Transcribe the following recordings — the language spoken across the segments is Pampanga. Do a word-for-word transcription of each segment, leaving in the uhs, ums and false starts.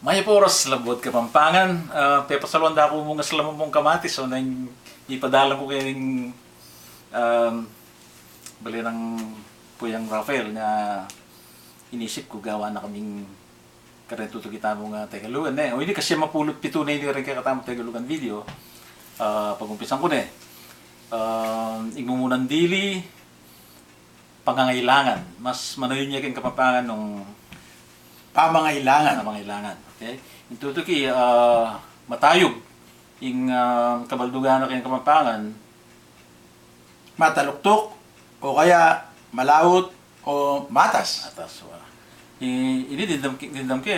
Mayap a oras, Labuad Kapampangan. Ah, pepasaluan da ku mung salaman pung kamatis, o, neng ipadalan ku keng, um, bale nang Puyang Rafael na inisip ku gawa na kaming kareng tutuki tamung, ah, Tegalugan, e. O, ini kasiam a pulu't pitu na ini kareng kekatamung Tegalugan video. Ah, pagumpisan ku ne. Ah, ing mumunan dili, pangangailangan. Mas manayun ya keng Kapampangan nung pamangailangan. Pamangailangan. Okay? Ing tutuki, ah, matayug. Ing, ah, kabaldugan na keng Kapampangan, mataluktuk, o kaya malaut, o matas. Matas, wa. I-, ini dimdam ke, dimdam ke,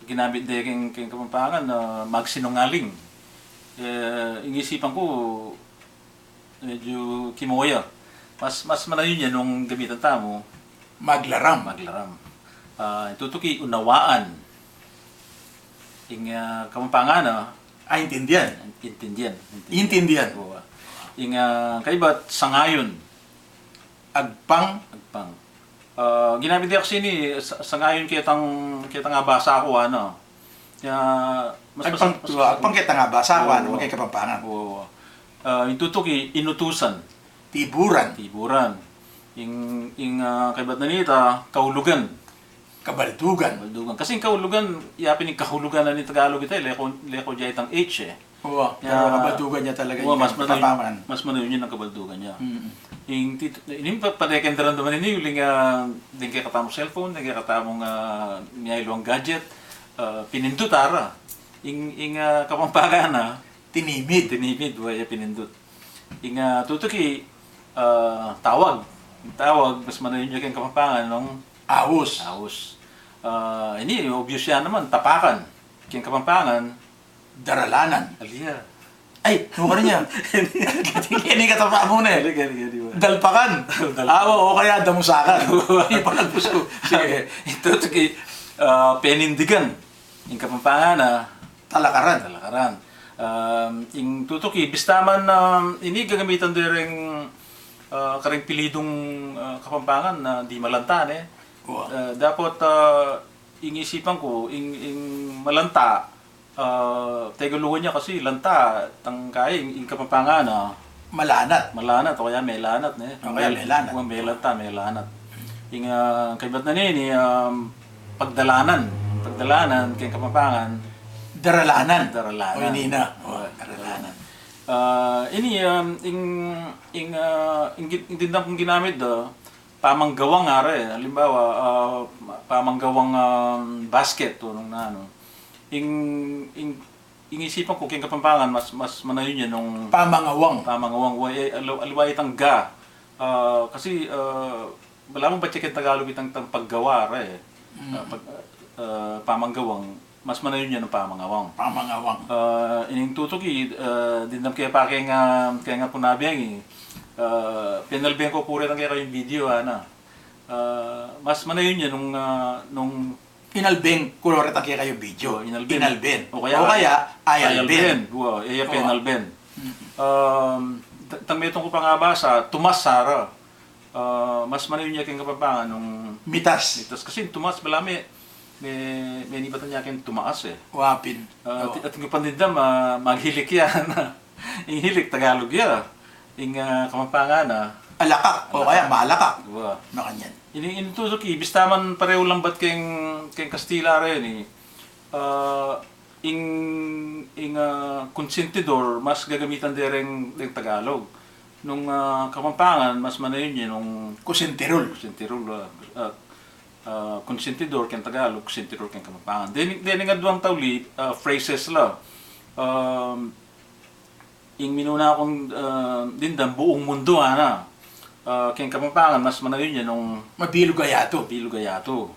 ginamit de keng, keng Kapampangan na magsinungaling. E, ing isipan ku, medyu kimoya. Mas, mas manayun ya nung gamitan tamu maglaram. Maglaram. Ah, ing tutuki, unawaan. Ing, ah, Kapampangan, ah, ah, intindian. Intindian. Intindian. Wa. Ing, ah, kaybat, sangayun. Agpang. Agpang. Ah, ginamit de kasi ini, sa-, sangayun ketang, ketang abasa ku, ano. Ya, mas, mas, agpang, mas, agpang ketang abasa ku, ano, wa, keng Kapampangan. Wa, wa. Ah, ing tutuki, inutusan. Tiburan. Tiburan. Ing, ing, ah, kaybat na nita, kaulugan. Kabaldugan. Kabaldugan. Kasi ing kaulugan, yapin ing kahulugan na ning Tagalog ita, e, leko, leko ya itang H, e. Wa, ya, pero kabaldugan ya talaga, wa, ing mas manayun, Kapampangan. Mas manayun ya ing kabaldugan ya. Mm. Ing tit-, ini pa, pade keng daramdaman ini, uling, ah, deng kekatamung cellphone, deng kekatamung, ah, miyayaliwang gadget, ah, pinindut, ara. Ing, ing, ah, Kapampangan, ah, tinimid. Tinimid, wa, ya pinindut. Ing, ah, tutuki, ah, tawag. Ing tawag, mas manayun ya keng Kapampangan nung aus. Aus. Ah, ini, obvious ya naman, tapakan. Keng Kapampangan, daralanan. Aliwa. Ay, nukarin ya. Ini katapa mu ne. Aliwa, aliwa, aliwa. Dalpakan. Dalpakan. Awa, o kaya damusakan. Ipalagpus ku. Sige. Ing tutuki, ah, penindigan. Ing Kapampangan, ah, talakaran. Talakaran. Um, ing tutuki, bista man, um, ini gagamitan de reng, ah, kareng pilidung, ah, Kapampangan na di malanta, ne? Wa. Ah, dapot, ah, ing isipan ku, ing, ing malanta, ah, Tegalugan ya kasi lanta, tangkay, ing, ing Kapampangan, ah, malanat. Malanat, o kaya melanat, ne? O kaya melanat. Wa, melanta, melanat. Ing, ah, kaybat na nini, um, pagdalanan. Pagdalanan, keng Kapampangan, daralanan. Daralanan. O, ini na. Wa, daralanan. Ah, ini, um, ing, ing, ah, ing gi-, ing dimdam kung ginamit da, pamanggawang, ara, e. Alimbawa, ah, pamanggawang, ah, basket, o nung nanu. Ing, ing, ing isipan ku, keng Kapampangan, mas, mas manayun ya nung pamangawang. Pamangawang, wa, e, aliwa, aliwa itang ga. Ah, kasi, ah, balamu batse keng Tagalog itang, itang paggawa, ara, e. Mm. Ah, pag-, ah, pamanggawang. Mas manayun ya nung pamangawang. Pamangawang. Ah, ining tutuki, ah, dimdam ke pa keng, ah, keng Apu na bengi, ah, penalbeng ku pu retang kekayung video, ana. Ah, mas manayun ya nung, ah, nung inalbeng ku retang kekayung video. O, inalbeng. Inalbeng. O kaya, o kaya, ayalbeng. Ayalbeng. Wa, e ya penalbeng. Mm. Um, ta-, tang metung ku pang abasa, tumas, ara. Ah, mas manayun ya keng Kapampangan nung mitas. Mitas. Kasi tumas, balamu, me-, menibatan ya keng tumaas, e. Wa pin. Ah, o. At, at ing panindam, ah, maghilik ya. Ing hilik, Tagalog ya. Ing, ah, Kapampangan, ah, alakak. O kaya, alakak. Malakak. Wa. Makanyan. Ini, ini tutuki, bista man parehu lambat keng, keng Kastila reni. Ah, ing, ing, ah, konsentidor, mas gagamitan de reng, reng Tagalog. Nung, ah, Kapampangan, mas manayun ya nung kosentirul. Kosentirul, ah, ah, ah, konsentidor keng Tagalog, kosentirul keng Kapampangan. Deni, deni ngan duang tauli, ah, phrases la. Um, ing minuna kung, ah, dimdam, buung mundu, ana. Ah, keng Kapampangan, mas manayun ya nung mabilug a yatu. Mabilug a yatu.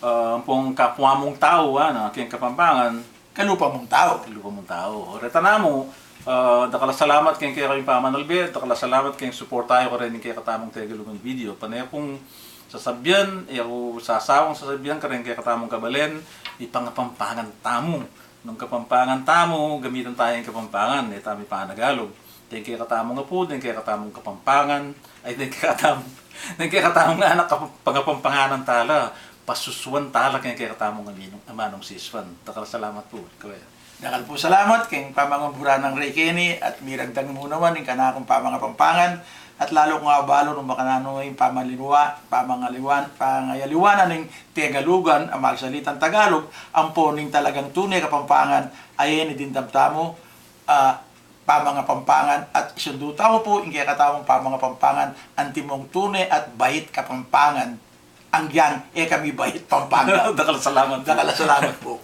Ah, ampong kapwa mung tau, ana, keng Kapampangan, kalupa mung tau. Kalupa mung tau. Reta namu, ah, dakal a salamat keng kekayung pamanalbe, dakal a salamat keng suporta yu kareng kekatamung Tegalugan video. Pane kung sasabian, e ku sasawang sasabian kareng kekatamung kabalen, ipangapampangan tamu. Nung Kapampangan tamu, gamitan taya ing Kapampangan, e tamu ipanagalug. Deng kekatamung apu, deng kekatamung Kapampangan, ay, deng kekatamung, deng kekatamung anak, kap-, pangapampanganan tala. pasusuan tala keng kekatamung amanung siswan. Dakal a salamat pu, Kuya. Dakal pung salamat keng pamangabura nang Rey Kenny at miragdag mu naman ing kanakung pamangapampangan at lalu kung abalu nung makananu ing pamaliwa, pamangaliwan, pangayaliwanan ning Tegalugan a magsalitang Tagalog, ampo ning talagang tune Kapampangan, ayan i dimdam tamu, ah, pamangapampangan at isundu tamu pu ing kekatamung pamangapampangan, antimong tune at bait Kapampangan. Anggiang e kami bait Pampanga. Dakal a salamat. Dakal a salamat pu.